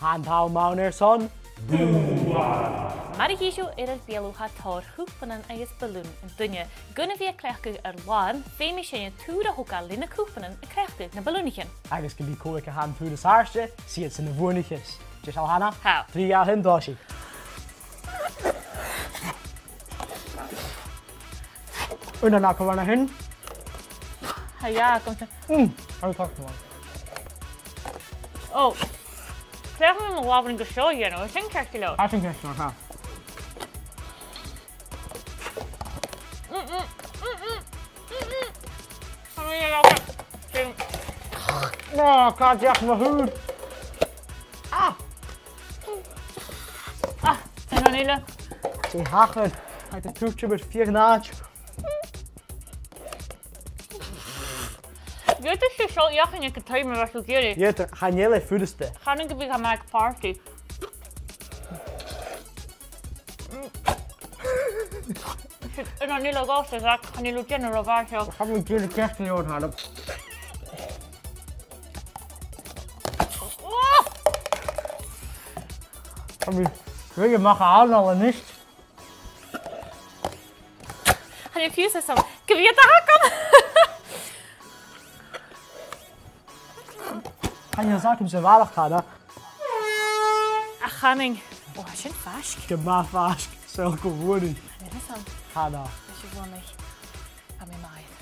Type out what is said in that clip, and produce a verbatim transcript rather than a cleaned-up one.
Tha an t-àm ann airson. Mar a chì sibh air ur beulaibh, tha tòrr chupainean agus balùn an duine. Gun a bhith a' cleachdadh ur làmhan, feumaidh sinne turas a thogail le na cupainean a' cleachdadh na balùnaichean. Agus ge bith cò aig a tha an turas àrd, 's iadsan a bhuannaicheas. Dè tha seo, Hannah? Tha. Trì, dhà, aon, tòisich. Aon, a-nis, cò bhuannaich? Tha, yeah, come to. Mm, tha e tough, man. Oh. Cleachd mi mo làmhan gu seo, you know, sin ceart gu leòr. Tha sin ceart gu leòr, tha. Mm, mm, mm, mm, mm, mm. Tha mi a' dol a... No, càit an deach mo hùd? Ah! Ah, aon eile. Dè thachair? Tha e a' tuiteam air feadh an àite. Dh'fhaodadh sibh seo fheuchainn aig an taigh ma bhios sibh ag iarraidh. Dh'fhaodadh, chan eil e furasta. Chanainn gum bi e math aig party. Sin, aon eile dhomhsa, Zach, chan eil thu a' dèanamh ro mhath seo. Tha mi a' dèanamh ceart gu leòr, Hannah. Tha mi a' ruith a-mach à anáil a-nis. Chan eil fios agam gu bheil iad agam. Chan eil fhios agamsa a bharrachd, Hannah. Ach chanainn. Ò, tha sin faisg. Gu math faisg. Saoil gu bhuannaich. Chan eil fhios agam. Hannah. Leis a' bhuannaich. Tha mi math.